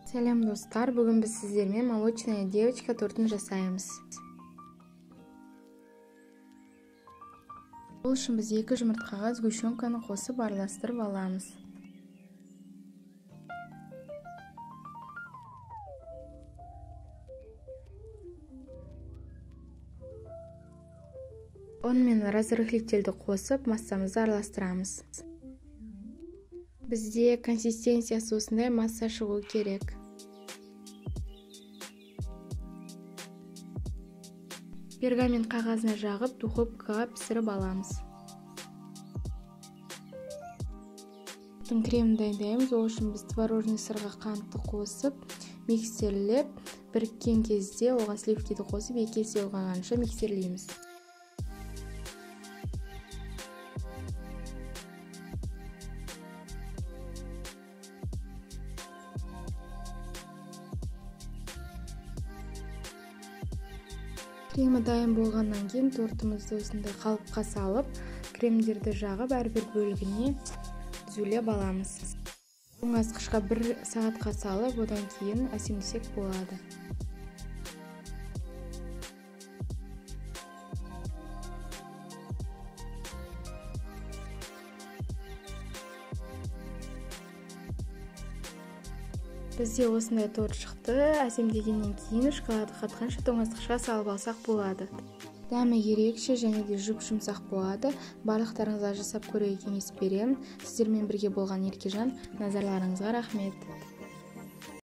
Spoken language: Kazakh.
Сәлем достар, бүгін біз сіздермен молочная девочка тортын жасаймыз. Ол үшін біз 2 жұмыртқаға сгущенканы қосып араластырып аламыз. Ұн мен разрыхлительді қосып массамызды араластырамыз. Бізде консистенциясы осындай масса шығу керек. Пергамент қағазына жағып, духовкаға пісіріп аламыз. Кремін дайындаймыз. Ол үшін біз творожный сырға қантты қосып, миксерлеп, біріккен кезде оған сливкиді қосып, 2 есе ұлғайғанша миксерлейміз. Кремі дайын болғаннан кейін тортымызды осындай қалыпқа салып, кремдерді жағып, әрбір бөлігіне түзулеп аламыз. Тоңазытқышқа 1 сағатқа салып, одан кейін әсемдесек болады. Бізде осындай торт шықты. Әсемдегеннен кейін шоколадты қатқанша тоңазытқышқа салып алсақ болады. Дәмі ерекше және де жұп-жұмсақ болады. Барлықтарыңызға жасап көруге кеңес беремін. Сіздермен бірге болған Еркежан. Назарларыңызға рахмет.